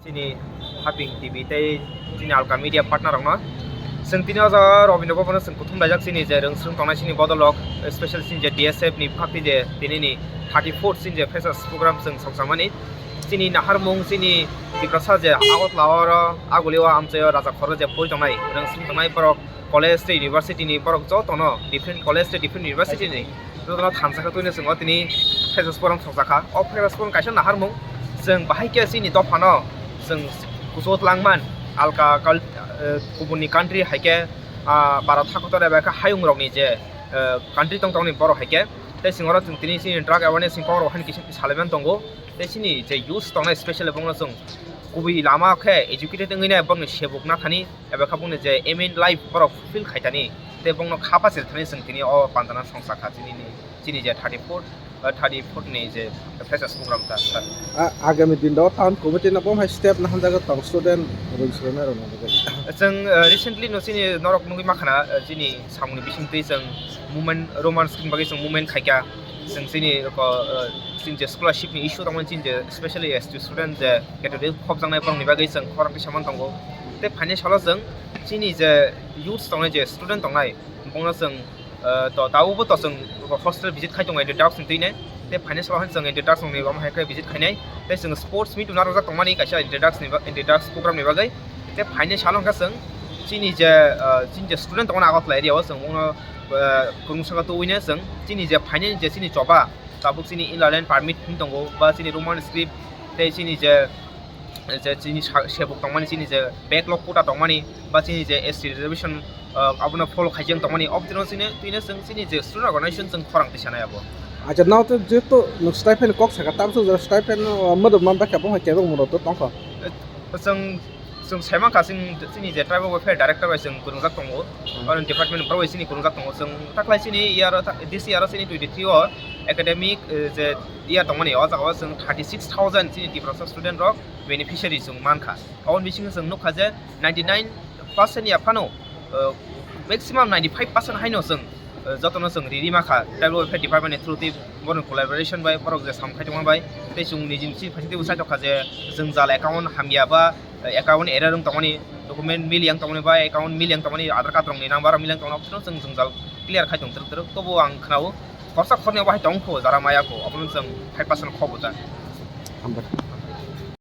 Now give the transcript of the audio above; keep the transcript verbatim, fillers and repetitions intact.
Chini Haping T V tei chini alka media partner rokno. Chwng tini o jaga Rabindra Bhavan o chwng kuthum laijak chini je rwngswng tongnai chini bodol rok, especially chini je D S F ni bwkhak twi je tini ni thirty fourth chini je freshers program chwng sokjakmani. Chini naharmung chini Tiprasa je Agartala oro Aguli o amchai o Raja Khoro je pori tongnai, rwngswng tongnai borok college tei university ni borok jotono different college tei different university ni jotono thansa khe twino chwng o tini freshers program sokjakha. O freshers program kaisa naharmung chwng bahai khe chini dophano chwng kuchuk langman alka kal-, eh, kubunni country hai khe, ah, Bharat hakotor eba khe hayung rokni je, eh, country tong tongni borok hai khe tei chwng oro chwng tini chini drug awareness ni kok rok haino kisa salaiman tongo. Tei chini je youth tongnai specially bongno chwng kubui lama khe educated wngwi nai bongni sebuk nathani eba khe bongni je aim in life borok fulfill khai thani tei bongno khapa chil thani chwng tini o pandana songsa kha chini ni, chini je thirty fourth, eh, thirty fourth ni je freshers program ta. A-, agami din o town committee no bo hai step na hamjago tong student rwngswrwngna rwna bagwi. Chwng, eh, recently no chini norok nugwi makhana, eh, chini samungni bisingtwi chwng movement, Roman script bagwi chwng movement khaikha. Chwng chini ko, eh, chini je scholarship ni issue tongmani chini je specially S T student je category khopjaknai borokni bagwi chwng khorang kisa man tongo. Tei phaini salo chwng chini je youths tongnai je student tongnai bongno chwng, eh, to tabukbo to chwng hostel visit khai tongo anti drugs ni twino. Tei phaini salo chwng anti drugs ni omo hai khe visit khainai. Tei chwng sports meet rwna rwjak tongmani kaisa anti drugs ni ba-, anti drugs program ni bagwi. Tei phaini salo hwnkha chwng chini je, ah, chini je student tongmani Agartala area o chwng bono, ah, kwrwngsa khe tubui no chwng chini je phainani je chini choba tabuk chini inner line permit hin tongo ba chini Roman script tei chini je, je chini sa-, sebuk tongmani chini je backlog quota tongmani ba chini je S T reservation, ah, abono follow khaijak tongmani. Obodino chini, tini chwng chini je student organization chwng khorang tisanai abo. Acha, nao to jeto nwng stipend kok saka, tamsok jora stipend, ah, modom man bakha bo hai kebo muro to tongkha. Chwng Chwng saimankha chini, chini je tribal welfare director bai chwng kwrwngjak tongo, hmm, oro department borok bai chini kwrwngjak tongo. Chwng taklai chini year o ta-, this year o chini twenty three o academic, eh, je year tongmani o jaga o chwng thirty six thousand chini Tiprasa student rok beneficiary chwng mankha. Aboni bisingo chwng nukha je ninety nine percent ya phano, eh, maximum ninety five percent haino chwng, eh, jotono chwng riri makha tribal welfare department ni through twi borok collaboration bai borok je samung khai tongma bai tei chwng niji niji phaising twi bwsai tongkha je jwngjal account hamya ba account error wng tongmani, document mili yang tongmani ba account mili yang tongmani, Aadhaar card rokni number mili yang tongmani, option chwng jwngjal clear khai tong twrwk twrwk. Tobo ang khwnao khorsa khorni bahai tongkho jara maya kho, abono chwng five percent kho bo ta. Hambai.